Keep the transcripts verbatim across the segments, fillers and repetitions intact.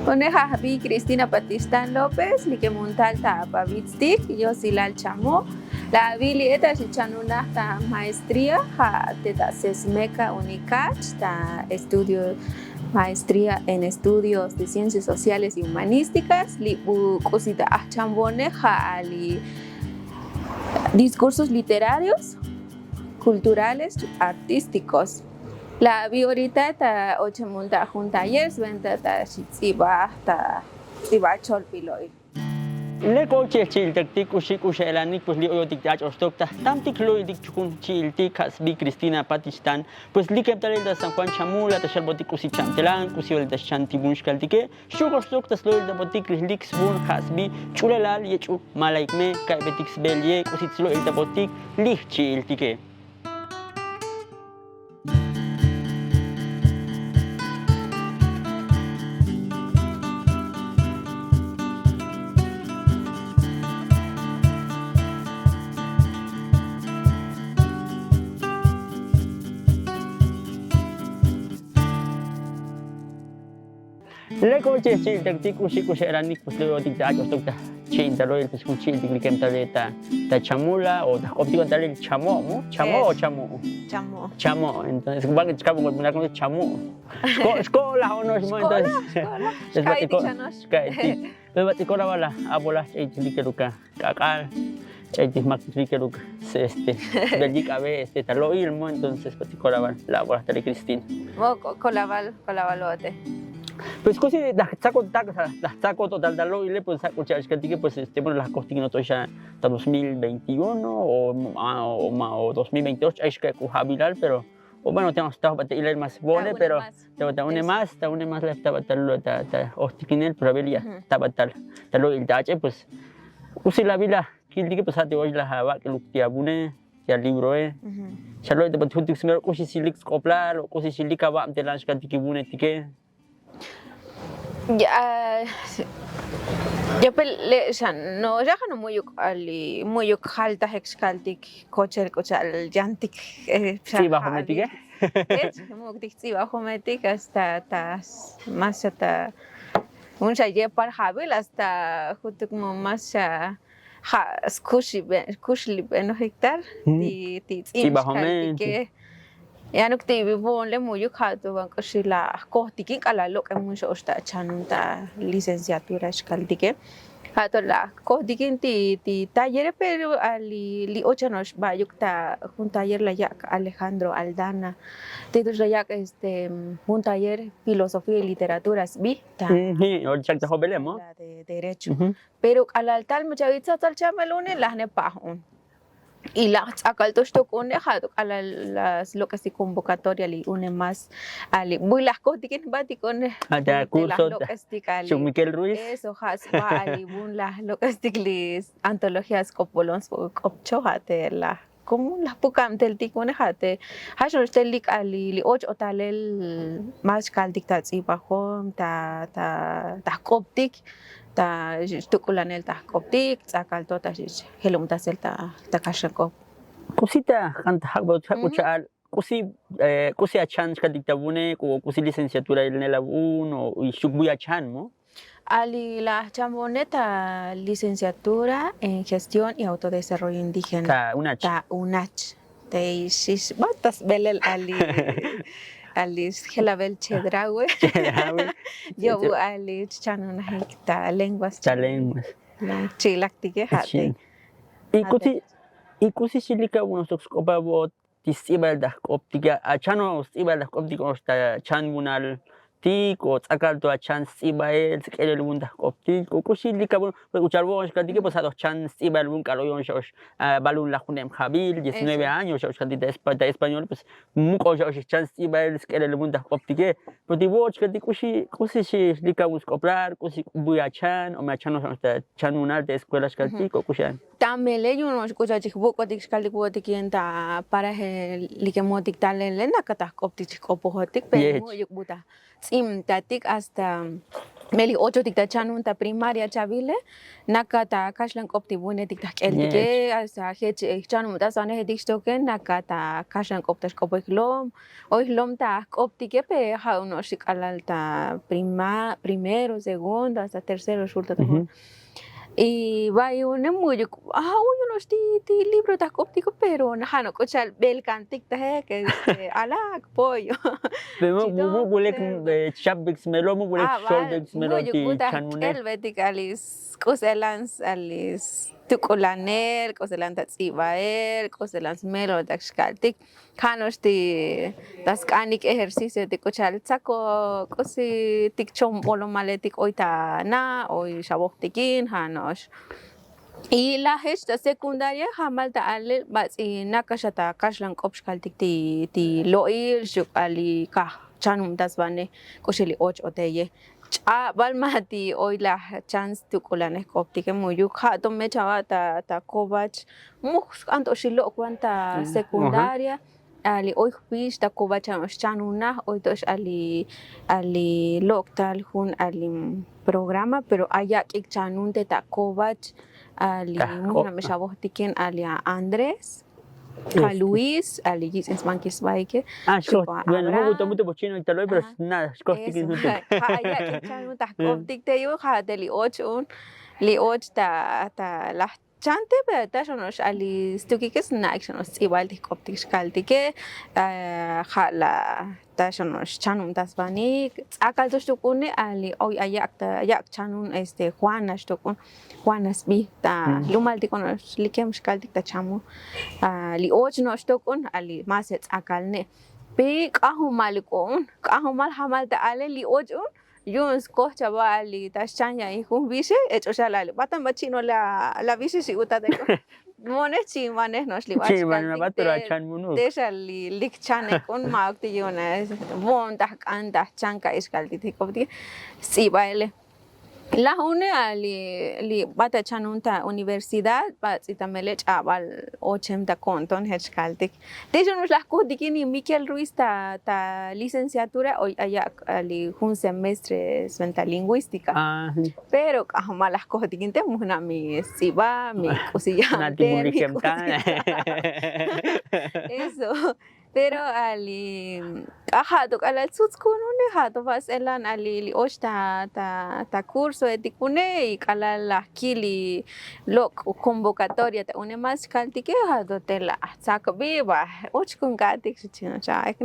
Une ja' jbi Cristina Patixtán López, li ke muntal ta Pavitztik, yosilal chamo'. La avi li'e ta xichanunaj ta maestría ja' te ta Sesmeca Unicach ta estudio, maestría en estudios de ciencias sociales y humanísticas. Li bu k'usi ta ajchanbone ja' li discursos literarios, culturales, artísticos. La avi orita ta ochemunta jun taller sventa ta xits'ibaj ta ts'ibaj cholpilo'il. Lek oche chi'iltaktik k'uxi k'uxe'elanik pues li oyotik ta ach'oxtok ta jtamtik lo'iltik chukun chi'iltik ja' sbi Cristina Patixtán. Pues likem talel ta San Juan Chamula ta xalbotik k'usi cha'antelan k'usi olil ta xchantik vun xkaltike. Xchuk'oxtok ta slo'iltabotik li jlik svun ja' sbi ch'ulelal yech'u malaik me ka'ybetik sbel ye k'usi slo'iltabotik li jchi'iltike. Lek oche chi'iltaktik k'uxi k'uxe'elanik pues lo'iltik ta ach'oxtok ta chi'intalo'il pues jun chi'iltik likem talel ta chamula o ta jk'optik on talel chamo' mo chamo' o chamo'. Chamo'. Entonces va chkab chamo'. Xko'laj ono'ox mo entonces. Xka'etik. Pero bats'ikora bala abolaj ch'e'itik likeruka k'ak'al ch'e'itik mak likeruka este bel yik'abe este ta lo'il mo entonces bats'ikora bala la abolaj tale Cristina. Mo kolabal kolabal ote. Pues k'usi laj tzakot tak laj tzakot otal ta lo'ile pues sak'o cha'ax kaltike pues este bueno laj kojtikin oto'xa ta dos mil veintiuno o ma o dos mil veintiocho ch'ax ka'y k'u jabilal pero o bueno ta jba ta ilel mas vole pero ta une mas ta une mas la ta ba ta ta ojtikinel pero avel ya ta ba ta lo'il ta ach'e pues k'usi la bila kiltike pues ja' te oy la avak'iluk ti avune ti alibroe. Xa lo'il ta ba ti juntik smero k'usi xilik sk'oplal o k'usi xilik avabtelan xkaltike vunetike. Yapel le' xa no xa jano mu'yuk ali mu'yuk jaltajik xkaltik kochel k'u cha'al yantik ts'ibajometike. Mu'yuktik ts'ibajometik hasta ta mas xa ta jun xa yepal jabil hasta jutuk mo mas xa ja' skuxlibenojik tal ti ti ts'in xkaltike. Yanuk ti vivon le mu'yuk ja' to van k'uxi la jkojtikin k'alal lok'em jun xo'ox ta chanun ta licenciatura xkaltike. Ja' to la jkojtikin ti ti tallere pero ali li ochano'ox ba'yuk ta jun taller la yak' Alejandro Aldana. Ti to la yak' este jun taller filosofía y literatura sbi ta jobelemo. Derecho. Pero k'alal tal mi chavi tzatzal chamel une laj ne paj un. Y laj tz'akal to xtok une ja' to k'alal la slok'estik convocatoria li une mas ali bu laj kojtikin jbatik une. Laj lok'estik ali xuk Miquel Ruiz eso ja' sba ali bu laj lok'estik li antología sk'opolon sk'opcho ja' te laj como laj pukabteltik une ja' te ja' xno'ox te lik ali li och o talel mas xkaltik ta ts'ibajom ta ta ta jk'optik ta xtuk'ulanel ta jk'optik tz'akal to ta xjelubtasel ta kaxank'op. K'usi ta jk'an ta jak'bot jak'u cha'al k'usi k'usi achan xkaltik ta vune k'usi licenciatura ilnel avun o xuk buy achan mo. Ali la jchanbone ta licenciatura en gestión y autodesarrollo indígena ta unach. Te xix ba ta sbelel ali ali sjelabel chedrawe. Yobu ali chchanunajik ta lenguas ta lenguas. Chi'laktike ja' te. Y k'usi y k'usi xilik avun oxtok sk'op avot ti sts'ibael ta jk'optik achano sts'ibael ta jk'optik ox ta chan vunal tik o tz'akal to achan sts'ibael sk'elel vun ta jk'optik o k'uxi lik avun. Uchal vo'on xkaltike pues ja' to jchan sts'ibael vun k'al oyon xa ox balun laj jun eb jabil diecinueve años xa ox kaltik ta español pues muk' ox xa ox jchan sts'ibael sk'elel vun ta jk'optike. Pero ti vo'on xkaltik k'uxi k'usi xi lik avun sk'oplal k'usi buy achan o me achan ox xa ox ta chan vunal ta escuela xkaltik o k'uxi an. Ta mele yu'un ox k'u cha'al chik vuk'otik xkaltik vo'otik yin ta paraje likemotik talele naka ta jk'optik chik k'opojotik pero mu'yuk bu ta ts'imtatik hasta Melij ochotik ta chanun ta primaria chavile, naka ta kaxlan k'op ti vunetik ta jk'eltike. Hasta jech chanun ta svanejetik xtoke, naka ta kaxlan k'op ta xk'opo jlom. Oy jlom ta jk'optike pe ja' uno'ox k'alal ta primero, segundo, hasta tercero xul ta. Y va'i une mu'yuk ja' uy uno'ox ti libro ta jk'optiko, pero ja' no' k'u cha'al belkantik taje, alak pollo. Mu bulek xapbik smelo, mu bulek xolbik smelo ti chanune. K'elbetik ali sk'uselan, ali stuk'ulanel, k'uselan ta tz'ibael, k'uselan smelo ta xkaltik. Ja' no'ox ti ta sk'anik ejercicio ti k'u cha'al tsako, k'usi tik chombolomaletik oy ta na' oy xavojtikin, ja' no'ox. Y lajech ta secundaria jamal ta alel bats'i naka xa ta kaxlan k'op xkaltik ti lo'il xuk' ali kaj chanum ta svanej k'uxi li och oteye. Ch'abal ma' ti oy laj chans tuk'ulanej jk'optike, mu'yuk ja' to mech ava' ta kovach, muj sk'an to xi lok' wan ta secundaria. Ali oy jpix ta kovach ano'ox chanunaj, oy to'ox ali ali lok' tal jun ali programa, pero ayak'ik chanun te ta kovach. Ali muj na' me xavojtikin ali a Andrés, ja' Luis, ali yitz'in sbankil sbaike. Bueno, muj to muj to bochino italoy, pero na' xkojtikin jun te. Ja' ayak'ik chanun ta jk'optik te yuj ja' te li och un, li och ta ta laj chante, pero ta xa no'ox ali stukike sna'ik xa no'ox sts'ibael ti jk'optik xkaltike. Ja' la ta xa no'ox chanun ta svanik ts'akal to xtok une, ali oy ayak' ta ayak' chanun este Juana xtok un. Juana sbi ta jlumaltik uno'ox likem xkaltik ta chamon. Li och no'ox xtok un ali más ts'akal ne'. Pi k'ajumal k'o un, k'ajumal jamal ta ale li och un. Yu'un skoj chava' ali ta xchan ya'i jun vixe, ech'o xa la' li batan ba chi'no la vixe xi utat ek'o. Monej chi'in vanej no'ox li bach. Te xa li lik chan ek'un, ma'uk ti yu'un vo'on ta jk'an ta jchan ka'ix kal ti jk'optik sts'ibaele. Laj une ali li bata chanun ta universidad bats'i ta mele ch'abal ochem ta ko'nton jech kaltik. Tixon ux laj kojtikin Miquel Ruiz ta ta licenciatura oy ayak' ali jun semestre sventa lingüística. Pero k'ajomal laj kojtikin te mujna' mi sts'iba mi k'usi ya'an te mi k'usi. Eso. Pero ali k'aja' to k'alal tzutz kun une ja' to va' s'elan ali li och ta ta cursoetik une y k'alal laj kil li lok' convocatoria ta une más chkaltike ja' to te laj tsakbi va och kun ka'tik xchi no'ox.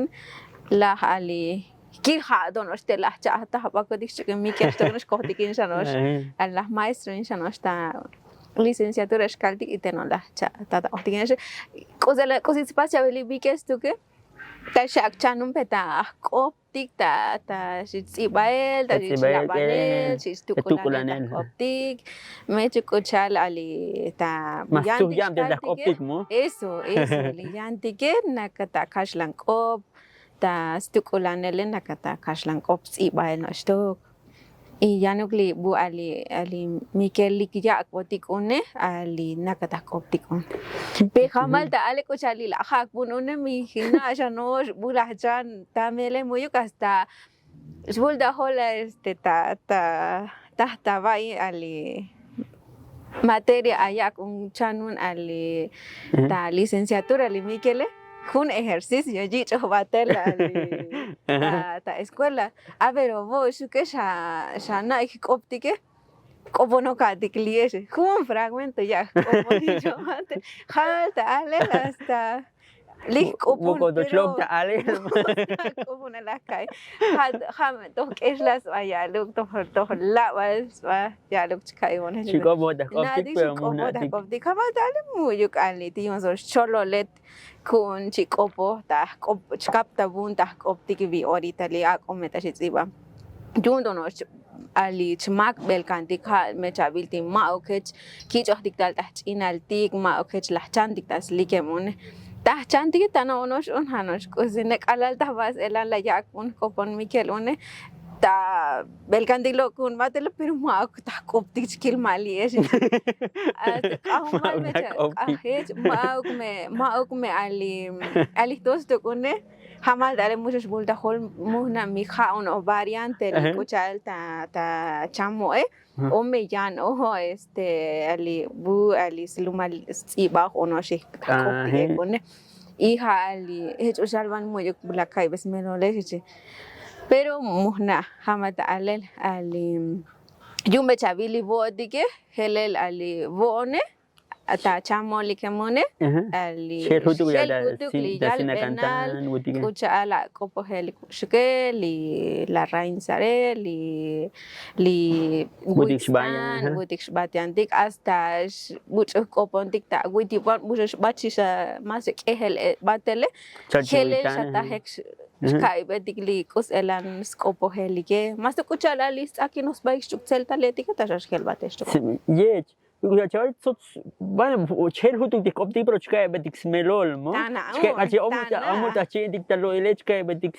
Laj ali kil ja' to no'ox te laj cha'taj bakotik xch'ukin Miquel xtok no'ox kojtikin xa no'ox. Laj maestro in xa no'ox ta licenciatura xkaltik y te no' laj cha'taj ta kojtikin xa. K'usi tspas chavel li Miquel stuke ta xak' chanun pe ta jk'optik ta ta xi ts'ibael ta xi labanel xi tuk'ulanel ta jk'optik. Mech k'u cha'al ali ta yantik xkaltike. Eso eso li yantike naka ta kaxlan k'op ta stuk'ulanele naka ta kaxlan k'op sts'ibael no'ox tok. Y yanuk li bu ali ali Miquel lik yak'botik une ali naka ta jk'optik un. Pe jamal ta ale k'u cha'al li laj jak'bun une mi jina' xa no'ox bu laj chan ta mele mu'yuk hasta xvul ta jol este ta ta ta ta va'i ali materia ayak' un chanun ali ta licenciatura li Miquele jun ejercicio yich'oj batel ali ta escuela. A pero vo' xuke xa na'ik jk'optike. K'oponoka'tik lie'exe jun fragmento ya' jk'opon. Jal ta alel hasta li jk'opon pero k'oponelaj ka'i. Ja' me toj k'exlaj sba ya'luk toj labal sba ya'luk chka'i. Na'tik xk'opon ta jk'optik jamal ta ale mu'yuk ali ti yu'un so xchololet ku'un chi k'opoj ta jk'op chkap ta vun ta jk'optik vi orita li ak'o me ta xi ts'iba. Yu'un to no'ox ali chmak belkantik ja' me chavil ti ma'uk jech kich'ojtik tal ta jch'inaltik ma'uk jech laj chantik ta slikem une. Ta jchantike ta no'ono'ox un ja' no'ox k'usi ne k'alal ta jbas elan la yak' un jk'opon Miquel une. Ta belkantik lo' ku'un batele pero ma'uk ta jk'optik chkil ma' li'ex. K'ajomal me chak'ajech ma'uk me ma'uk me ali ali jtos tok une. Jamal ta ale muxox bulta jol mujna' mi ja' un o variante li k'u cha'al ta ta chamo'e. O me yan o este ali bu ali slumal sts'ibaj o noxi. Tak'optik'ek'une. Y ja' ali jech o xalban mu'yuk la ka'ibes melole xeche. Pero mujna' jamal ta alel ali yu'un be chavil li vo'otike. Jelel ali vo'one ta chamo'like mune. Ali xel jutuk li yalbenal k'u cha'al ak'opojel li k'uxuke li la rainsare li li butik xbatiantik hasta buch'u jk'opontik ta witipan buxu xbat xixa. Mas k'ejel batele jelel xatajek xka'ibetik li k'us elan sk'opojelike mas tu k'u cha'al ali sts'akin josbaik xch'uktzel taletike ta xa xjelbatex tu. Yech. Chaval tsots bueno chel jutuk ti jk'optik pero chka'ibetik smelol mo. Chka'ibetik ta chi'intik ta lo'ile chka'ibetik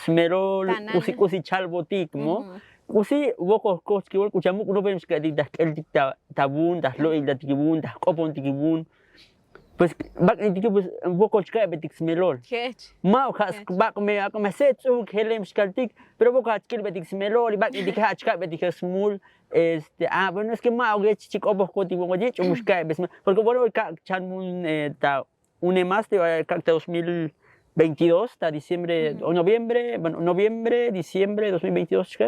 smelol k'usi k'usi chalbotik mo. K'usi wokol kojchkibol k'u cha muk' nopem xka'tik ta jk'eltik ta vun ta jlo'iltatik vun ta jk'opontik vun. Pues bak'intike pues wokol chka'betik smelol. Ma'uk ja' skbak'me ak'me se' ts'uk jelem xkaltik. Pero wokol ja' chkilbetik smelol y bak'intike ja' chka'betik je' smul. Este ah bueno es ke ma'uk yech chik'opojkotik wokol yech ch'umux ka'be smelol porque bueno kak' chan vun ta une mas te kak' ta dos mil veintidós ta diciembre o noviembre bueno noviembre diciembre dos mil veintidós chke.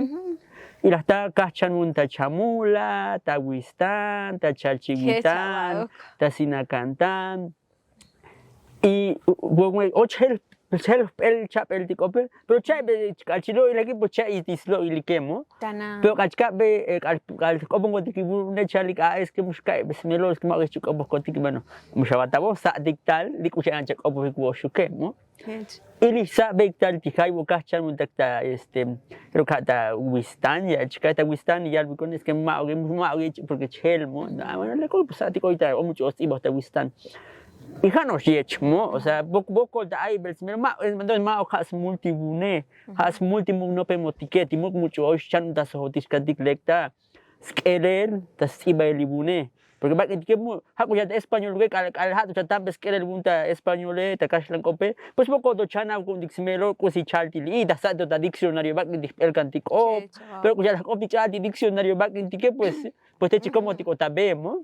Y laj ta kaj chan vun ta chamula ta wistan ta chalchiwitan ta sinakantan. Y och jel jp'el cha'bel ti k'ope pero cha'be k'al chi lo'ilaki pues cha'i ti slo'ilike mo. Pero k'al chka'be k'al k'oponkotik vune chalik a es ke mux ka'be smelol es ke ma'uk yech chik'opojkotik bueno. Mux avatavo sa'tik tal li k'u cha'an chak'opojik vo'oxuke mo. Y li jsa'beik tal ti jay vo kaj chan vuntak ta este pero ka' ta wistan ya chkaj ta wistan yalbikon es ke ma'uk ma'uk yech porque chjel mo. Bueno le k'u pues sa'tik oy ta o much'u o sts'iboj ta wistan. Y ja' no'ox yech mo o sea vokol ta aybel smel ma' entonces ma'uk ja' smul ti vune. Ja' smul ti muk' nopemotike ti muk' much'u oy xchan ta sojotik xkantik lek ta sk'elel ta sts'ibail li vune. Porque bak'intike mu' ja' k'u xa ta español uke k'al k'al ja' to cha tampe sk'elel vun ta españole ta kaxlan k'ope. Pues vokol to chanav ku'untik smelol k'usi chal ti li'i ta sa' to ta diccionario bak'intik jp'elkantik k'op. Pero k'u xa ta jk'optik ch'a'al ti diccionario bak'intike pues pues te chikomotik o ta be mo.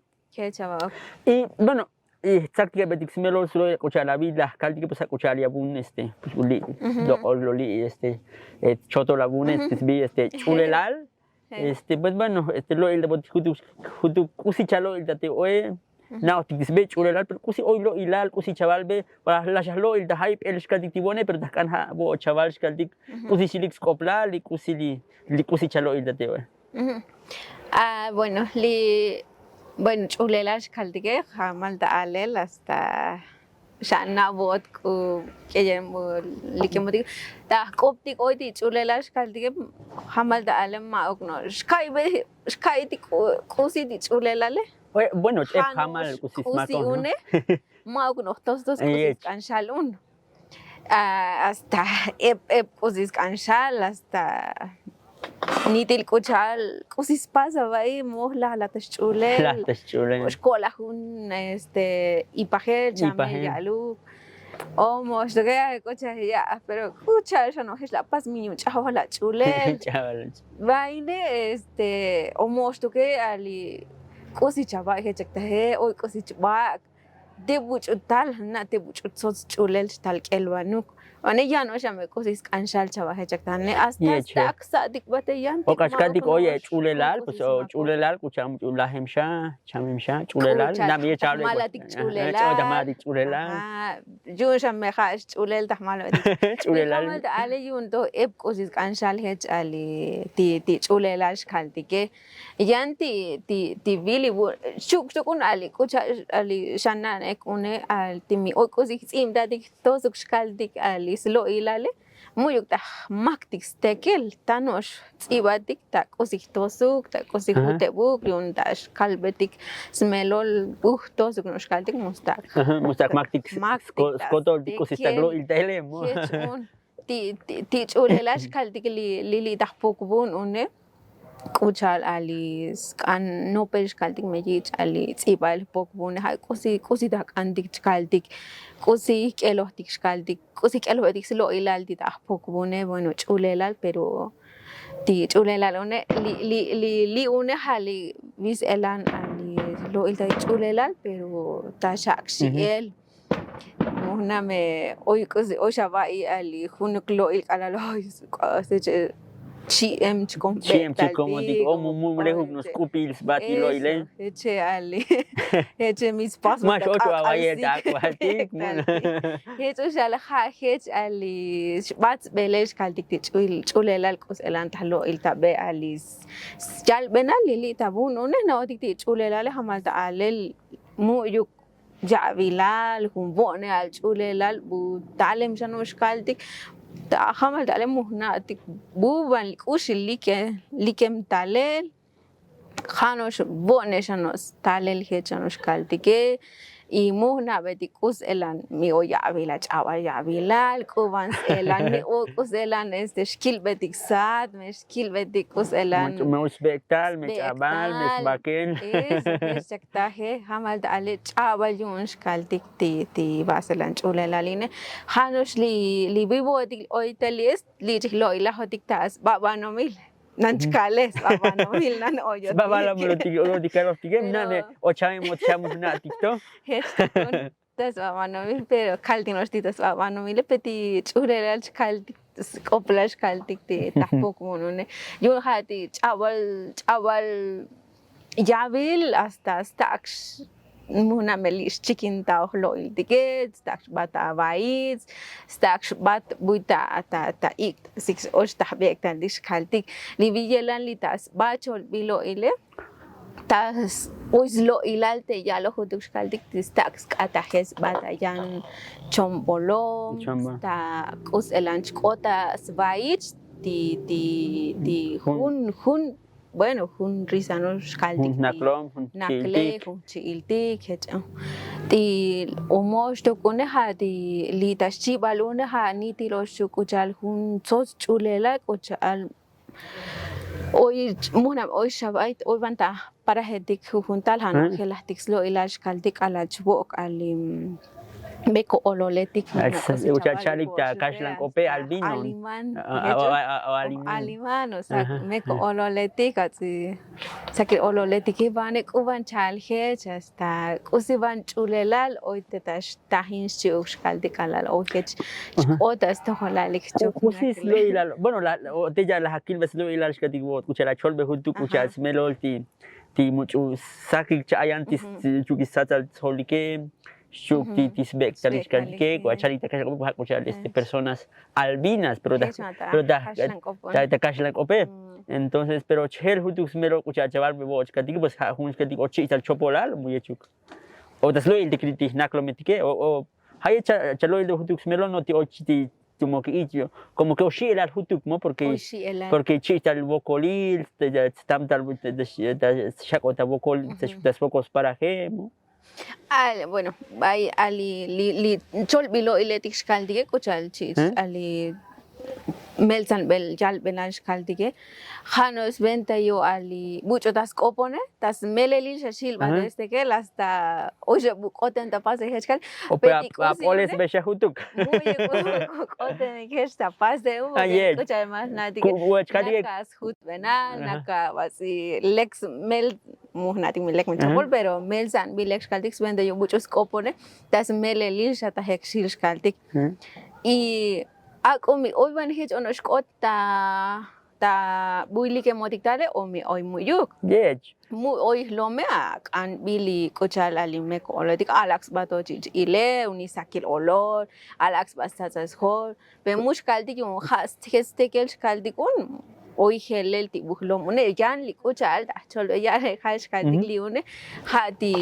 Y bueno y jtsaktik ebetik smelol slo k'u cha'al avil laj kaltike pues ja' k'u cha'al ya vun este pues uli' lok'ol loli' este chotol avun este sbi este ch'ulelal. Este pues bueno este lo'il ta votik jutuk jutuk k'usi chalo'il ta te oe. Na'ojtik sbe ch'ulelal pero k'usi oy lo'ilal k'usi chavalbe. Para laj xa jlo'il ta jayp'el xkaltik ti vone pero ta jk'an ja' vo'ot chaval xkaltik k'usi xilik sk'oplal li k'usi li k'usi chalo'il ta te oe. Ah bueno li bueno ch'ulelal xkaltike jamal ta alel hasta xana' vo'ot k'u k'eyem likemotik ta jk'optik oy ti ch'ulelal xkaltike. Jamal ta alel ma'uk no xka'ibe xka'itik k'usi ti ch'ulelale. Bueno ch'ep jamal k'usi smakon une. Ma'uk no jtos tos k'usi sk'anxal un. Hasta ep ep k'usi sk'anxal hasta nitil k'u cha'al k'usi spas ava'i moj laj laj ta xch'ulel. Xko'laj jun este ipajel chame ya'luk. O moxtoke k'u cha'al ya' pero k'u cha'al xa no'jix la pas mi yu' ch'ajoj la ch'ulel. Vaine este o moxtoke ali k'usi chava' jechaktaje oy k'usi chbak'. Te buch'u tal na' te buch'u tsots ch'ulel xtal k'elvanuk. Vane yan oxame k'usi sk'anxal chava' jechaktaje hasta stak sa'tik bate yan. O k'axkaltik oy ch'ulelal pues o ch'ulelal k'u cha'al much'u lajemxa chamemxa ch'ulelal. Na' mi yech chavale malatik ch'ulelal. Yu'un xa me ja' xch'ulel ta jmalo. Ch'ulelal ale yu'un to ep k'usi sk'anxal jech ali ti ti ch'ulelal xkaltike. Yan ti ti ti vili vu xuk' xuk'un ali k'u cha' ali xana'nek une al ti mi oy k'usi jts'ibtatik tosuk xkaltik ali slo'ilale. Mu'yuk ta jmaktik stekel ta no'ox jts'ibatik ta k'usi jtosuk ta k'usi jutebuk yu'un ta xkalbetik smelol bu jtosuk no'ox kaltik mustak. Mustak maktik skotol ti k'usi stak lo'il ta ele mo. Ti ch'ulelal xkaltik li li li ta jpuk vun une. K'u cha'al ali sk'an nopel xkaltik me yich' ali tz'ib'al pokbune ja' k'usi k'usi ta jk'antik chkaltik, k'usi jk'elojtik xkaltik, k'usi jk'elojb'etik slo'ilal ti ta jpokbune. Bueno, ch'ulelal pero ti ch'ulelal une li li li li une ja' li, vix elan ali lo'il ta ch'ulelal pero ta xak' xi'el. Mujna' me oy k'usi oy xava'i ali junuk lo'il k'alal oy, k'usi che' chi'em chkom chi'em chkom be'taltik o mumum lejub nos k'upil sb'ati lo'ile. Jeche' ali jeche' mi spas ma x'ocho avaye ta ak'ualtik. Jech uxal ja' jech ali xbatsbelel xkaltik ti ch'ulelal k'us elan ta lo'il ta be ali syalbenal li li' ta vun une jna'otik ti ch'ulelale jamal ta alel mu'yuk ya'bilal jun vo'neal ch'ulelal bu talem xan oxkaltik. Jamal ta alem mu jna'tik bu van k'uxi like likem talel. Jano'ox vo'ne xano'ox talel jech xano'ox kaltike. Y mu jna'betik k'us elan mi o ya'bilal ch'abal ya'bilal k'u van s'elan mi o k'us elan este xkilbetik sat me xkilbetik k'us elan me o sbektal me ch'abal me sbaken. Eso jech chaktaje jamal ta ale ch'abal yu'un xkaltik ti ti va selan ch'ulelal ine. Jano'ox li li vivotik oy ta li es li chij lo'ilajotik ta sb'ab'anomil. Nan chkale sb'ab'anomil nan oyotik sb'ab'anomil otik oyotik kalojtike. Nane o chaim o chaim jna'tik to. Jech ta sb'ab'anomil pero kaltino'ox ti ta sb'ab'anomile pe ti ch'ulelal chkaltik sk'oplal xkaltik ti ta jpokbun une. Yu'un ja' ti ch'abal ch'abal ya'bil hasta stak'x mujna' me li' xchikintaoj lo'iltike. Stak'x b'at avaitz stak'x b'at buy ta ta ta ik' sik ox ta jb'ek'taltik xkaltik. Li viyelan li ta sb'a cholb'il lo'ile ta uy slo'ilal te ya'loj jutuk xkaltik ti stak' sk'atajel sb'a ta yan chombolom ta k'us elan chk'ot ta svaich ti ti ti jun jun bueno jun risano xkaltik naklej jun chi'iltik jech ti. Omoxtok une ja' ti li ta xchib'al une ja' nitilox chuk k'u cha'al jun tsots ch'ulelal k'u cha'al oy mujnab' oy xab'ay oy van ta parajetik jujuntal ja' nab'jelajtik slo'ilal xkaltik k'alal chvo'ok ali. Beko ololetik chalik ta kaxlan k'ope alvino aliman o aliman o sak meko ololetik atz'i sakil ololetik jibane k'u van cha'al jech hasta k'usi van ch'ulelal oy te ta xtajin xchi'uk xkaltik k'alal oy jech chk'ot ta stojolalik chok. K'usi slo'ilal bueno la te ya la jakilbe slo'ilal xkaltik vo'ot k'u cha'al acholbe jutuk k'u cha'al smelol ti ti much'u sakik cha'ayan ti chukis satsal tsolike xchuk ti ti sbek'talil xkaltike k'u achalik ta kaxlan k'ope ja' k'u cha'al este personas albinas pero ta ta kaxlan k'ope. Entonces pero chjel jutuk smelo k'u cha'al chavalbe vo'ot xkaltike pues ja' jun xkaltik o chi'tal chopolal mu yechuk o ta slo'iltik ti jnaklometike o o ja' yech chalo'il jutuk smelo no ti o chi ti tumo ke ich yo komo ke oxi'elal jutuk mo porke chi'tal vokolil stamtal xak'ot ta vokol ta svokol sparaje mo. Bueno b'ay ali li li cholb'il lo'iletik xkaltike k'u cha'al chi'ich ali meltsanb'el yalb'elal xkaltike. Ja' no sventa yo ali buch'o ta sk'opone ta smelelil xa xilb'at este kel hasta oy xa bu k'oten ta pase jech kal. Ap'oles be xa jutuk. K'oten jech ta pase u k'u cha'al ma jna'tik naka sjutb'enal naka batz'i lek smel mu jna'tik mi lek mi chapol pero meltsanb'il lek xkaltik sventa yo buch'o sk'opone ta smelelil xa ta jek xil xkaltik. Y ak'o mi oy van jech ono'ox k'ot ta ta buylike motik tale o mi oy mu'yuk. Yech mu oy jlome ak'anbil li k'u cha'al ali meko ololetik alak sba to chi' ile uni sakil olol alak sba stsatsa sjol. Pe mu xkaltik yu'un ja' jech stekel xkaltik un oy jelel ti bu jlom une yan li k'u cha'al ta jcholb'e ya'lejal xkaltik li une ja' ti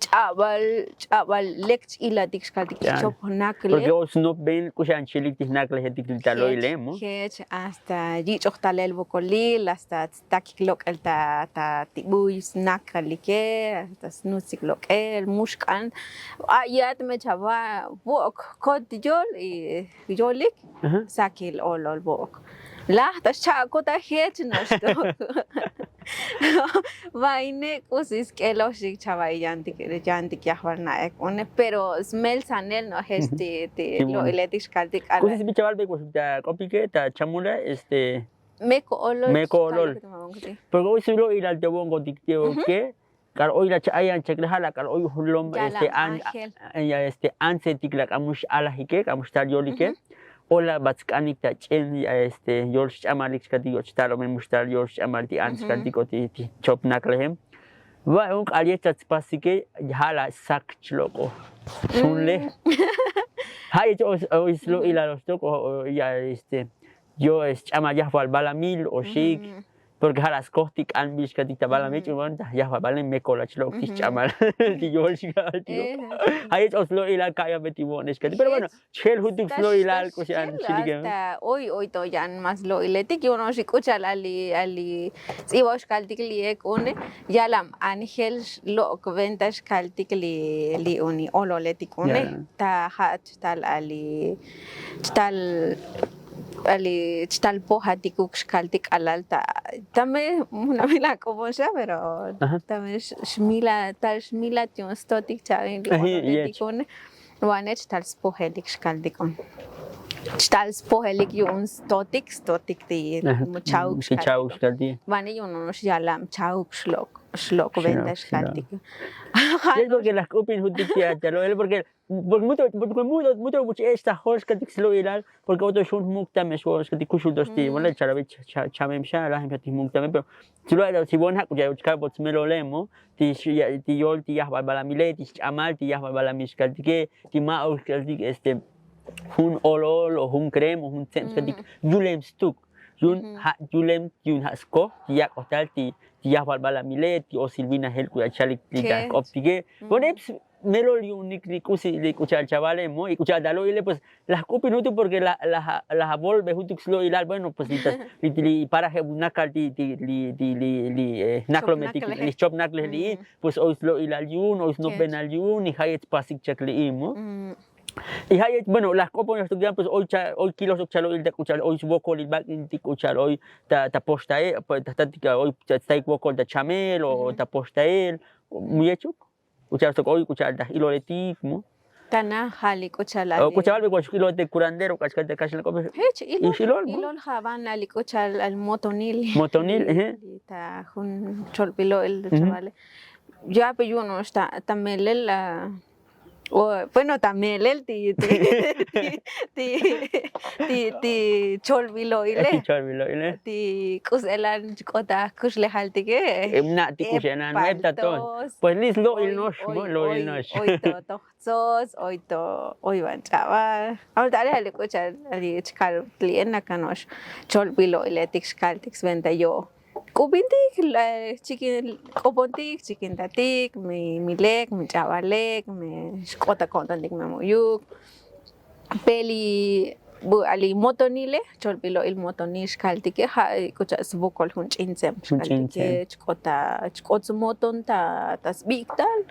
ch'ab'al ch'ab'al lek ch-ilatik xkaltik chchop jnakle. Porke o snopben k'u xan chilik ti jnaklejetik li ta lo'ile mo. Jech hasta yich'oj talel vokolil hasta stakik lok'el ta ta ti buy snakalike hasta snutsik lok'el mu xk'an. Ayat me chava vo'ok kot yol y yolik sakil olol vo'ok. Laj ta xcha'akot ajech noxtok. Va'ine k'usi sk'eloxik chava' yantik yantik yajval na'ek une pero smeltsanel no'jech ti ti lo'iletik xkaltik k'usi sbi chaval be k'usi ta k'opike ta chamula este me ko'olol me ko'olol. Porque oy slo'ilal te vo'onkotik te oke k'al oy la cha'ayan chek la ja' la k'al oy jun lom este an este antsetik la k'amux alajike k'amux tal yolike. Ola bat sk'anik ta ch'en este yol xch'amalik chkaltik yoch tal omen mux tal yol xch'amal ti ants chkaltik o ti chopnak lejem. Va' jun k'al yech ta tspasike ja' la sak chlok'o sunle. Ja' yech oy slo'ilal oxtok o ya este yo sch'amal yajval balamil oxik. Porque ja' la skoj ti k'anbil xkaltik ta balamil ch'uban ta yajval balamil me kolach lok ti sch'amal ti yol xkaltik. Ja' yech oy slo'ilal ka'yan be ti vo'ne xkaltik pero bueno chjel jutuk slo'ilal k'uxi an xilike. Oy oy to yan mas lo'iletik yu'un oxi k'uchal ali ali ts'ivox kaltik li ek une. Yalam anjel lok' venta xkaltik li li uni ololetik une. Ta ja' chtal ali chtal ali chtal pojatikuk xkaltik k'alal ta tame junamil ak'opon xa pero tame xmila tal xmilat yu'un stotik chavin li ololetik une. Vanech tal spojelik xkaltik un. Chtal spojelik yu'un stotik stotik ti cha'uk xkaltik. Vane yu'un un xyalam cha'uk xlok' xlok' venta xkaltik. Porque laj k'upin jutik ti achalo'el porque porque muto muto much ech ta jol xkaltik slo'ilal. Porque otox jun jmuktamex vo'on xkaltik kuxul to xti vale chalavi chamem xa lajem xa ti jmuktamem pero si vo'on ja' k'uchal yoch kal vot smelolemo ti yol ti yajval balamile ti sch'amal ti yajval balamil xkaltike ti ma'ok xkaltik este jun olol o jun krem o jun tze'm xkaltik yulem stuk. Yu'un ja' yulem yu'un ja' skoj ti yak'oj tal ti yajval balamile ti osil vinajel k'uchal chalik li ta jk'optike. Bueno ep smelol yu'unik li k'usi li k'uchal chavalemo y k'uchal ta lo'ile pues laj k'upin jutuk porque laj laj avolbe jutuk slo'ilal bueno pues li li paraje' vunakal ti ti li ti li li jnaklometik li jchopnaklej li'i. Pues oy slo'ilal yu'un oy snopbenal yu'un y ja' yech spasik chek li'i mo. Y ja' yech bueno laj k'opon yoxtok yan pues oy cha oy kiloxtok chalo'il ta k'uchal oy svokolil vak'intik k'uchal oy ta ta poxtael ta jtatik oy tstaik vokol ta chamel o ta poxtael. Mu yechuk k'uchal xtok oy k'uchal ta j'iloletik mo. Tana ja' li k'uchal ali k'uchal vale k'uchal xk'ilol te kurandero k'ax kal ta kaxlan k'opel jech ilol ilol ja' van ali k'uchal al motonil motonil. Ta jun cholbilo'il chavale. Yape yu'un ox ta ta melel bueno ta melel ti ti ti ti cholbilo'ile ti k'us elan chk'ot ta kuxlejaltike. Mna' ti k'ux elan nuevta to pues li slo'il no'ox mo lo'il no'ox. Tsots oy to oy van ch'abal amal ta ale' ali k'uchal ali chkal li'e nakano'ox. Cholbilo'iletik xkaltik sventa yo' k'upintik chikin k'opontik chikintatik mi lek mi ch'abal lek mi xk'ot ta ko'ntantik mi mu'yuk. Pe li bu ali motonile cholbilo'il motonil xkaltike ja' k'ucha' svokol jun ch'in tze'm xkaltike. Chk'ot ta chk'ot smoton ta ta sbik'tal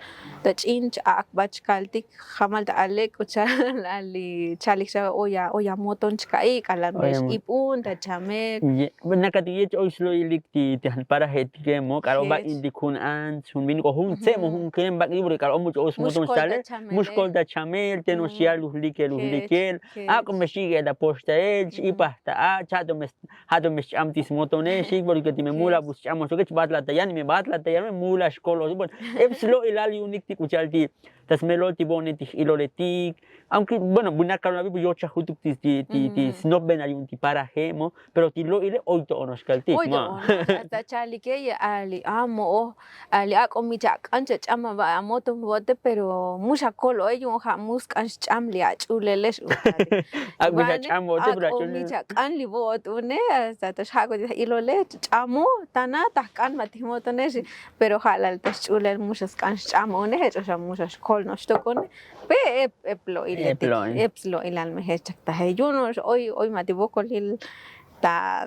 ta ch'in ch-ak'bat xkaltik. Jamal ta alek k'ucha' ali chalik xa oy amoton chka'i k'alal me x'ipun ta chamel. Nakati yech oy slo'ilik ti ti jparaje'tike mo k'al o vak'intik jun ants jun vinik o jun tze'm o jun krem vak'intik porque k'al o much' oy smoton xtale. Mu xkol ta chamel te no'ox yal lujlikel lujlikel. Ak'o me xik'e ta poxtael x'ipaj ta a' cha' to me ja' to me xch'am ti smotonex xik porque ti me mula bu sch'amoxoke chbatla ta yan me batla ta yan me mula xkolox. Ep slo'ilal yu'unik ti k'ucha'al ti ta smelol ti vo'one ti j'iloletik. Aunke bueno bu nakal navi yochaj jutuk ti ti ti snopbenal yu'un ti paraje' mo pero ti lo'ile oy to'onox kaltik. Oy to'onox ta chalike ya ali a mo'oj ali ak'o mi chak'an chach'am ava amoton vo'ote pero mu xakolo'e yu'un ja' mu sk'an xch'am li ach'ulelex. Ak'o mi chak'an vo'ote pero ach'ulelex ak'o mi chak'an li vo'ot une. Hasta ta xja'kot ilole ch'amo tana ta jk'an ma' ti jmotonex. Pero ja' lal ta xch'ulel mu xa sk'an xch'am une jech o xa mu xa xkol no'ox tokone. Pe ep ep lo'iletik ep slo'ilal me jech chak taje yu'un no'ox oy oy ma' ti vokolil ta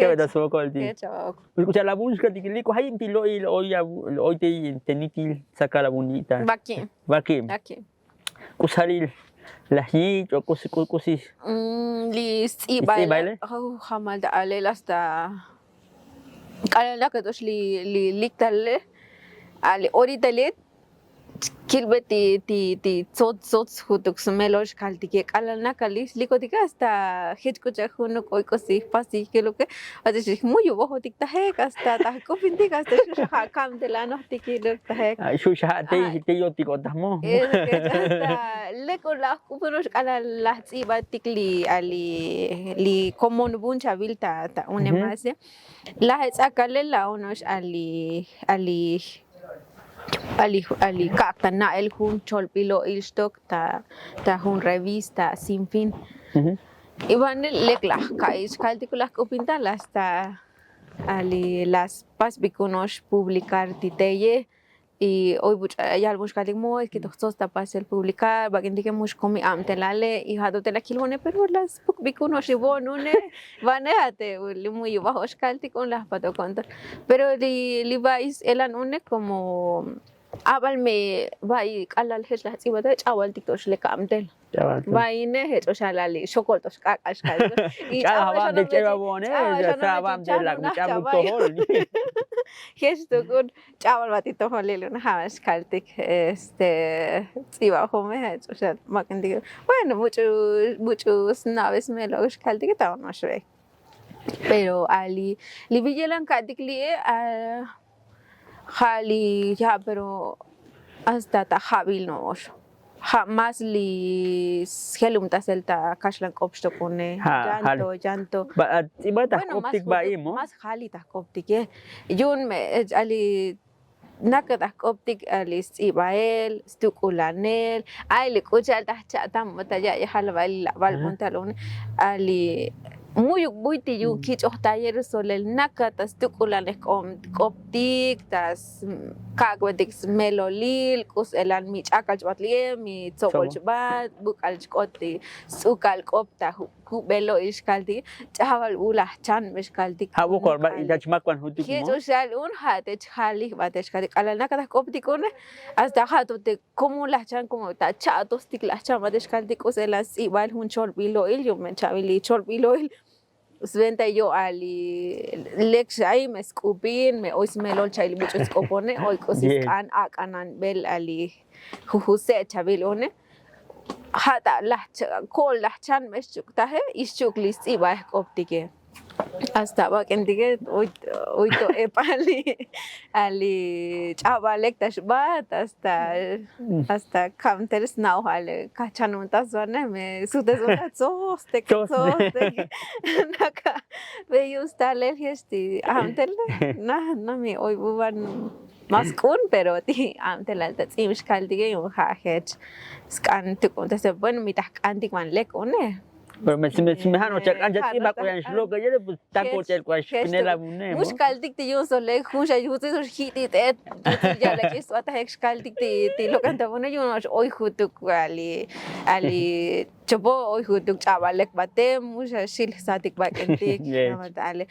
Kebe ta svokol ti'. K'ucha' la vun xkal ti' ki liko jayib ti lo'il oy te nitil tsakal avun yi'ta. Vakim. Vakim. K'usalil laj yich' o k'usi k'usi. Li sts'ibale. Jamal ta alel hasta k'alal nakato'ox li liktalele. Ali orita li kilbe ti ti ti tsots tsots jutuk smelol xkaltike k'alal nakalix likotike hasta jech k'ucha' junuk oy k'usi jpastik kiluke. Hasta xmuyu vojotik tajek hasta ta jk'upintik hasta xu' xa ja' kamtel anojtik kiluk tajek. Xu' xa ja' te yotik o ta jmo. Lek o laj jk'upino'ox k'alal laj ts'ibatik li ali li komon vun chavil ta ta unemase. Laj ets'akalel la ono'ox ali ali ali ali ka'ak ta na'el jun cholbil lo'il xtok ta ta jun revista sin fin. Y vanel lek laj ka'i' xkaltik laj k'upintal hasta ali laj spasbik uno'ox publikar ti teye. Y oy vuch' yalbun xkaltik mo es ke toj tsots ta pasel publikar vak'intike mux komi abtelale y ja' to te la kilbone pero laj spukbik uno'ox li vo'on une. Vane ja' te li muyu vajo'ox kaltik un laj patok ko'nton. Pero li li va'i s'elan une komo abal me va'i k'alal jech laj ts'ibat ch'abaltik to'ox lek abtel. Va'ine jech o xa la li xokol to'ox k'ak'al xkal. Ch'abal jabab te ch'ebabone. Jech tuk'un ch'abal vati tojolil un jabab xkaltik este ts'ibajume jech o xa mak'intik. Bueno much'u much'u sna'be smelol xkaltik ta ono'ox ve. Pero ali li viyelan ka'tik li'e. Ja' li ja' pero hasta ta ja'bil no'ox ja' más li sjelumtasel ta kaxlan k'op xtokone. Llanto llanto. Ts'iba ta jk'optik va'i mo más jali ta jk'optike. Yu'un me ali naka ta jk'optik ali sts'ibael stuk'ulanel. Ay li k'ucha'al ta jcha'tam ta ya'yajal va'i li labal buntal une. Ali mu'yuk buy ti yu'un kich'oj taller solel naka ta stuk'ulanel jk'optik ta kak'betik smelolil k'u s'elan mi ch'akal chbat li'e mi tsobol chbat buk'al chk'ot ti sts'ukal k'op ta jubel lo'il xkaltik. Ch'abal u laj chanbe xkaltik. Ja' vokol ba' ta chmakban jutik mo jech o xal un ja' te chjalij bate xkaltik k'alal naka ta jk'optik une. Hasta ja' to te komo laj chan komo ta cha'tostik laj chan bate xkaltik k'u s'elan sts'ibal jun cholbil lo'il yu'un me chavil li cholbil lo'il. Sventa yo'al li lek xa'i me sk'upin me oy smelol cha'il buch'u sk'opone oy k'usi sk'an ak'ananbel ali jujuse' chavil one. Ja' ta laj ko'ol laj chan me xchuk' taje y xchuk' li sts'ibaej k'optike. Hasta vak'intike oy to epal li ali ch'abalek ta xbat hasta hasta kamtel sna'oj ale kajchanuntas vane me sutesbata tsoste tsoste. Naka ve yu'un stalel jech ti amtel na na mi oy vuvan. Mas k'un pero ti amtelal ta ts'ib xkaltike yu'un ja' jech sk'an tuk'un tase bueno mi ta jk'antik van lek une. Pero me si me si me ja' no chak'an chak ts'ib ak'uyan xlok' yele pues ta koch'el k'uan xpinel avune. Mux kaltik ti yu'un solek jun xa jutzi' sol jit'it'et. Ya'lek isbatajek xkaltik ti ti lok'an ta vune yu'un oy jutuk ali ali chopo oy jutuk ch'abalek batem mux xa xil jsatik bak'entik. Ale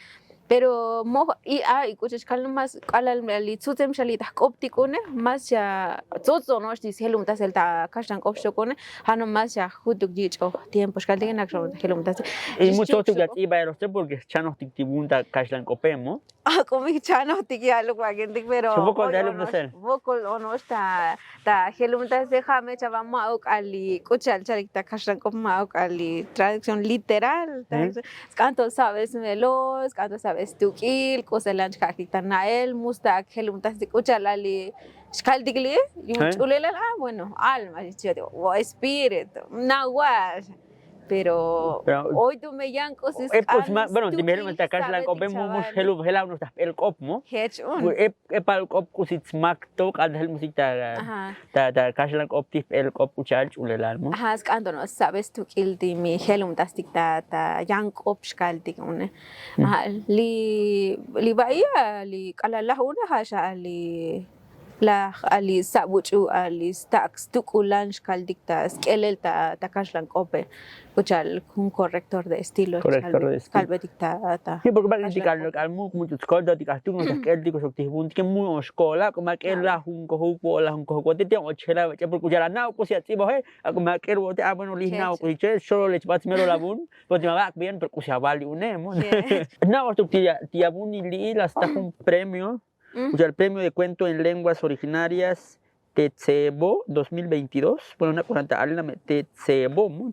pero moj i a ik'uchech kal mas k'alal li tzutzem xa li ta jk'optik une mas xa tzutz ono'ox ti sjelumtasel ta kaxlan k'op xchok une. Ja' no mas xa jutuk yich'oj tiempo xkaltik nak xa jelumtasel. Y mux tzojtuk ya ts'ibael oxte porque xchanojtik ti vun ta kaxlan k'ope mo. Ak'o mi jchanojtik ya'luk vak'entik pero vokol ono'ox ta jelumtase ja' me chava ma'uk ali k'u cha'al chalik ta kaxlan k'op ma'uk ali traducción literal. Sk'an to sabe smelol sk'an to sabe stuk'il k'u selan chka'ajtik ta na'el mus ta ak jelumtastik k'u cha'al ali xkaltik li'e. Yu'un ch'ulelal a bueno alma xchi o espíritu nawa'. Pero oy tu me yan k'usi sk'an. Bueno, ti me jelum ta kaxlan k'ope mu mu xjelub jelaw no'ox ta jp'el k'op mu. Jech un. Ep epal k'op k'usi tsmak to k'al ta jelum sik ta ta kaxlan k'op ti jp'el k'op k'u cha'al ch'ulelal mu. Sk'an to no'ox sabe stuk'il ti mi jelum ta stik ta ta yan k'op xkaltik une. Li li ba'i li k'alal laj une ja' xa li laj ali sabuch'u ali stak' stuk'ulan xkaltik ta sk'elel ta kaxlan k'ope. K'u cha'al jun corrector de estilo kalbetik ta ta. Porque ba'al ti k'al muk much'u tskolta ti k'ajtuk no ta sk'eltik oxok ti jvun ti ke mu oxkola k'u ma k'el laj jun kojuk vo'ola jun kojuk vo'ote ti ochjela vech'e porque k'u cha'al ana' k'usi ats'iboje. Ak'o ma k'el vo'ote a bueno li jna' k'usi che xolo lech bats mero la vun. Pero ti ma vak bien pero k'usi aval li une mu. Jna' oxtuk ti avun li la sta jun premio. Ucha' el premio de cuento en lenguas originarias, tetsebo dos mil veintidós. Bueno na' k'uxan ta alina me tetsebo mu.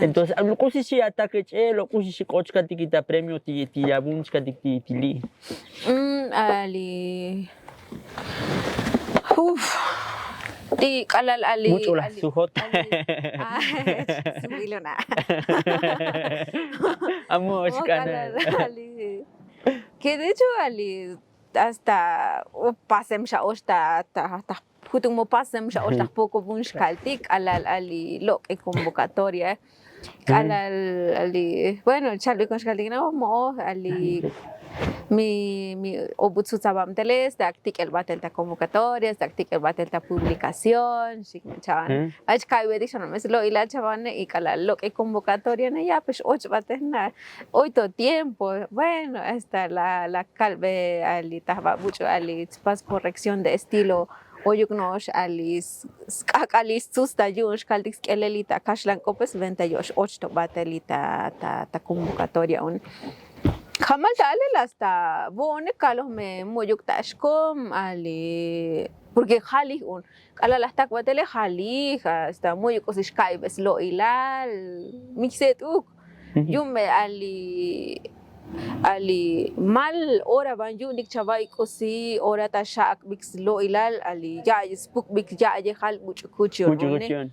Entonces k'usi xi atak ech'el o k'usi xi k'och katik ita premio ti avun xkatik ti li'. Ali uf ti k'alal ali much'u laj sujot. Sujilona. Amu oxk'ana. Que de hecho ali hasta pasem xa ox ta ta ta jutuk mo pasem xa ox ta jpoko vun xkaltik k'alal ali lok'e convocatoria. K'alal ali bueno chalbikon xkaltik no mo'oj ali mi mi obut sutsabab tele stak tik'el batel ta convocatoria stak tik'el batel ta publicación xik me chavan. Ach ka'ybetik xa no me slo'ilal chavane y k'alal lok'e convocatoria ne ya pex och batel na. Oy to tiempo bueno hasta la la kalbe ali ta jba buch'u ali tspas corrección de estilo. Oyuk no'ox ali sk'ak'al li stsutz ta yu'un xkaltik sk'elel li ta kaxlan k'ope sventa yo'ox och to batel li ta ta convocatoria un. Jamal ta alel hasta vo'one kaloj me mu'yuk ta xkom ali porque jalij un k'alal laj tak batele jalij hasta mu'yuk k'usi xka'ybe slo'ilal. Mik set'uk yu'un me ali ali mal ora van yu'unik chava' ik'usi ora ta xa'akbik slo'ilal ali ya'ye spukbik ya'yejal buch'ukuch yu'un.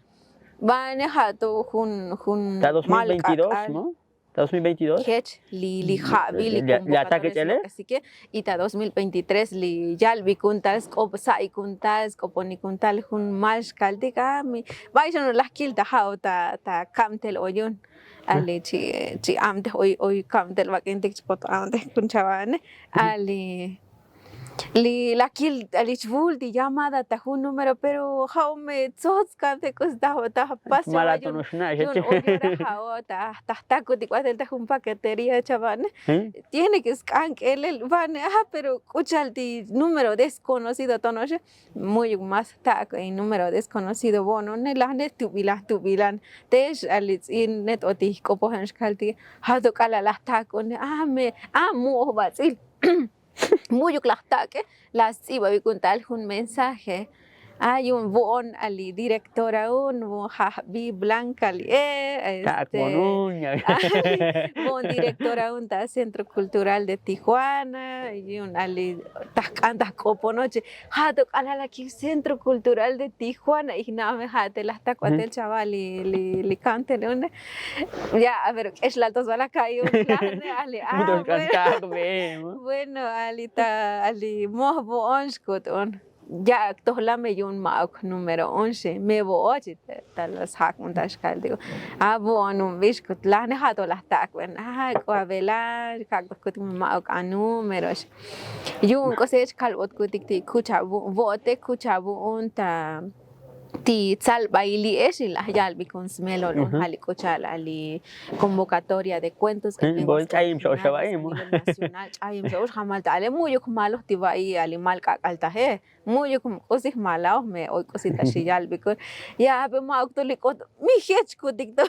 Vane ja' to jun jun mal k'ak'al. Ta dos mil veintidós jech li li ja'bil li convocatoria sike. Y ta dos mil veintitrés li yalbikun tal sk'op sa'ikun tal sk'oponikun tal jun mal xkaltik a mi. Bay xan laj kil ta ja'o ta ta kabtel oyun. Ali chi chi abtej oy oy kabtel bak'intik chpot abtej jun chavane. Ali li lakil ali chvul ti llamada ta jun número pero ja'o me tsots kabtel k'us ta ta pas chava yun. Ja'o ta ta jtakutik batel ta jun paqueteria chavane. Tiene ke sk'an k'elel vane a pero k'u cha'al ti número desconocido tono'oxe. Mu'yuk mas jtak' número desconocido vo'on one laj ne tubilan tubilan. Te'ex ali ts'in ne t'otij k'opojen xkaltik. Ja' to k'alal laj jtak' one a me a mu'oj bats'il. Mu'yuk laj jtak'e laj sts'ibabikun tal jun mensaje. A yu'un vo'on ali directora un vo'on jajbi blanca li'e. Vo'on directora un ta centro cultural de tijuana. Yu'un ali taj k'an taj k'opon oche. Ja' to k'alal aki centro cultural de tijuana ijna'me ja' te laj tak batel chava li li kantel une. Ya pero k'exlal to sba laj ka'i un. Bueno ali ta ali moj vo'on xkut un. Ya'ak toj lame yu'un ma'uk número once me vo'och. Ta la sjak un ta xkal digo a vo'on un bix kut laj ne ja' to laj tak' ven a k'u avela. Kak' to kut me ma'uk a número. Yu'un k'usi ech kalbot kutik ti kucha vo'ote kucha vo'on ta ti tsalbail li'ex laj yalbikun smelol un ja' li k'u cha'al a li convocatoria de cuentos. Nacional ch'ayem xa ox jamal ta ale mu'yuk jmaloj ti va'i a li mal k'ak'al taje. Mu'yuk k'usi jmalaoj me oy k'usi ta xi yalbikun. Ya ape ma'uk to li k'ot mi jech kutik to.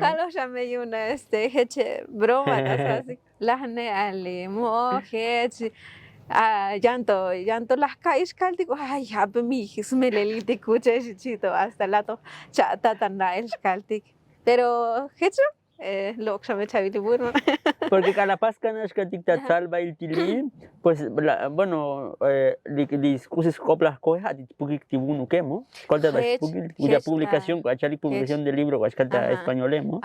Kaloj xa me yu'un este jech broma ta sasik. Laj ne ali mu'oj jech. Yanto yanto laj ka'ix kaltik ay ape mi smelelil ti kuche xi chito hasta lato. Cha'tatan la'el xkaltik. Pero jech Lok' xa me chavil ti vun. Porque k'ala' paskanal xkaltik ta tzalbail ti li'. Pues bueno, li sk'usi sk'op laj koje ja' ti tpukik ti vun uke mo. Kolta ba xpukik ya publikación k'u achalik publikación de libro k'u achkal ta españole mo.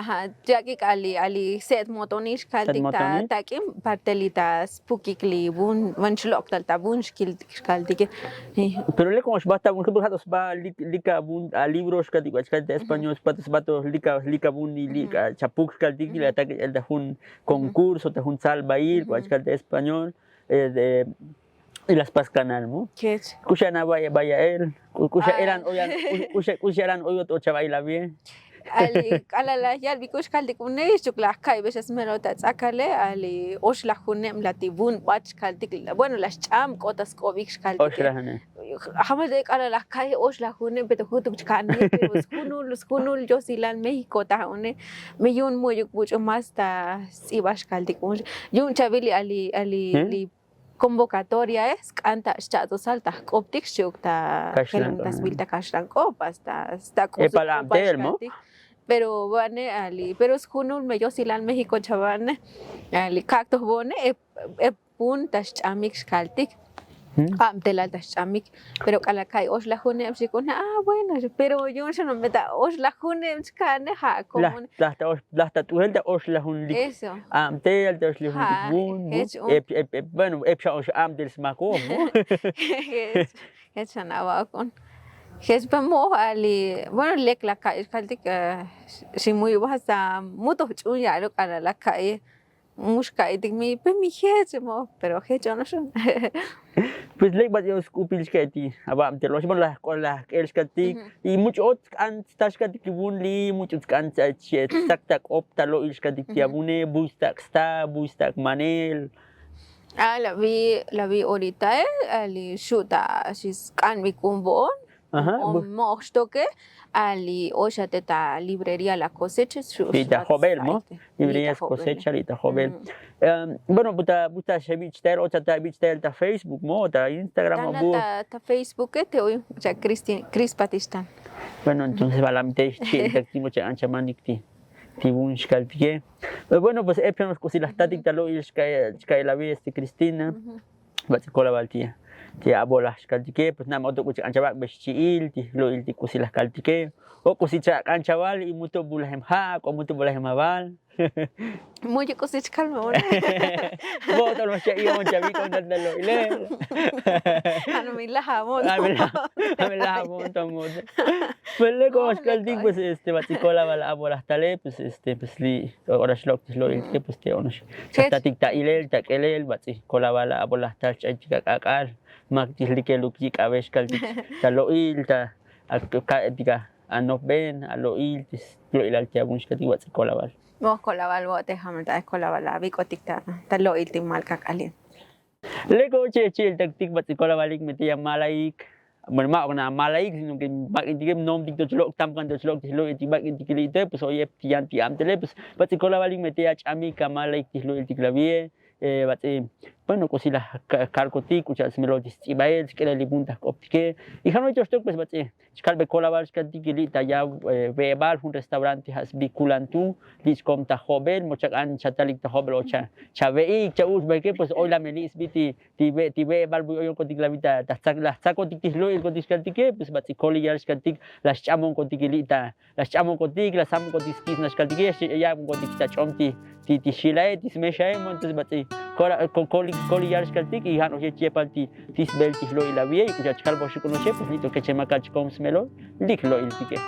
Yak'ik ali ali se't motonil xkaltik ta k'in parte li ta spukik li vun ven xlok' tal ta vun xkiltik xkaltike. Pero lek komo xbaj ta vun ja' to sba lik avun alibro xkaltik k'u achkal ta español sba to sba to lik avun li li k'a chapuk xkaltik li atak el ta jun concurso ta jun tzalbail k'u achkal ta español. Y las paskanal mo. K'uxa' na vaya vaya el k'uxa' eran oyan k'uxa' k'uxa' eran oyot o chava'il avie. Ali k'ala' laj yalbik k'u xkaltik une xchuk laj ka'ibe xa smelo ta tz'akale ali oxlajuneb la ti vun b'at xkaltik. Bueno laj xch'am k'o ta sk'ob'ik xkaltik. Jamal te k'ala' laj ka'i oxlajuneb pero jutuk chka'ne pero sjunul sjunul yosilal méxiko ta ja'une. Me yu'un mu'yuk buch'u más ta stz'ib'aj xkaltik un yu'un chavil li ali ali li convocatoriae sk'an ta xcha'tosal ta jk'optik xchi'uk ta jelun ta svil ta kaxlan k'op hasta sta k'usi k'opal xkaltik. Pero va'ne ali pero sjunul me yosilal méxiko chava'ne ali kak' to jvo'ne ep ep vun ta xch'amik xkaltik. Abtelal ta xch'amik pero k'ala' ka'i oxlajuneb xik'un a bueno pero yu'un xa no me ta oxlajuneb chka'ne ja' komo laj ta t'ujel ta oxlajunlik. Abtel ta oxlajunlik vun. Bueno ep xa ox abtel smako. Jech xan ava'ok un jech pa mo'oj ali bueno lek la ka'i xkaltik. Ximuyubaj hasta mutoj ch'un ya'lo k'ala' la ka'i. Mux ka'itik mi pe mi jech mo pero jech onoxun. Pues lek bats'il sk'upil xka'iti ava'ab te lo'ox bueno laj k'ol laj k'el xka'tik. Y much' ot sk'an sta xka'tik vun li much' ot sk'an tzak ta k'op ta lo'il xka'tik ti avune buy stak' sta buy stak' manel. A la vi la vi oritae ali xu' ta xi sk'anbik un vo'on. Mo'oj xtoke ali oy xa te ta librería la cosecha xu' ta jobel mo. Librería cosecha li' ta jobel. Bueno buta buta xevich'tael o cha ta vich'tael ta facebook mo o ta instagram o bu. Ta facebooke te oy cha crispatistan. Bueno entonces valamitex chi'iltak ti mo cha k'an chamanik ti ti vun xkaltike. Bueno pues ep xa no'ox k'usi laj tatik ta lo'il xka'el avi este cristina. Bats'il kolaval ti ti abolaj xkaltike pues na' me otok k'u chk'an chavak' be xchi'il ti lo'il ti k'usi laj kaltike. O k'usi chak'an chaval y muto bulajem ja' k'o muto bulajem aval. Muyu k'usi chkal me une. Bo'tol ma xcha'iyon chavik'on tal ta lo'ile. Anu mi laj amon. Anu mi laj amon ta mot. Pues lek o xkaltik pues este bats'il kolaval abolaj tale pues este pues li' ora xlok' ti lo'iltike pues te onox. Xa tatik ta ilel ta k'elel bats'il kolaval abolaj tal ch'ay chik ak'ak'al. Mak ti jlikeluk yik' ave xkaltik ta lo'il ta aka'etik anopben alo'il ti lo'ilal ti avun xkaltik bats'il kolaval. Moj kolaval vo'te jamal ta kolaval avik'otik ta lo'il ti mal k'ak'alil. Lek o che' che'iltaktik bats'il kolavalik me te ya malaik. Bueno ma' ok na malaik sino ke bak'intike nomtik to chlok' tamkan to chlok' ti lo'iltik bak'intik li'te pues oy ep ti yan ti abtele pues bats'il kolavalik me te ya ch'amik amalaik ti lo'iltik lavie. Bats'il bueno k'usi laj kalkotik k'u cha' smelol ti stz'ibael sk'elel li vun ta jk'optike. Y jan oy to xtok pues bats'il chkalbe kolaval xkaltik li' ta ya ve'ebal jun restaurante ja' sbi kulantu. Li' chkom ta jobel mo chak'an chatalik ta jobel o chave'ik cha uch' bajike pues oy la me li' sbi ti ti ve' ti ve'ebal vuy oyokotik la vi ta ta tzakotik ti jlo'ilkotik xkaltike pues bats'il koliyal xkaltik. La xch'amonkotik li' ta la xch'amonkotik la samonkotik skisnal xkaltike ya'bonkotik ta ch'om ti ti xilae ti smexae mo entonces bats'il koliyal xkaltik y ja' no'ox yech yepal ti ti sbel ti jlo'il avie y k'u xa chkalboxik uno'oxe pues li' to kechemakal chkom smelol. Lik lo'iltike.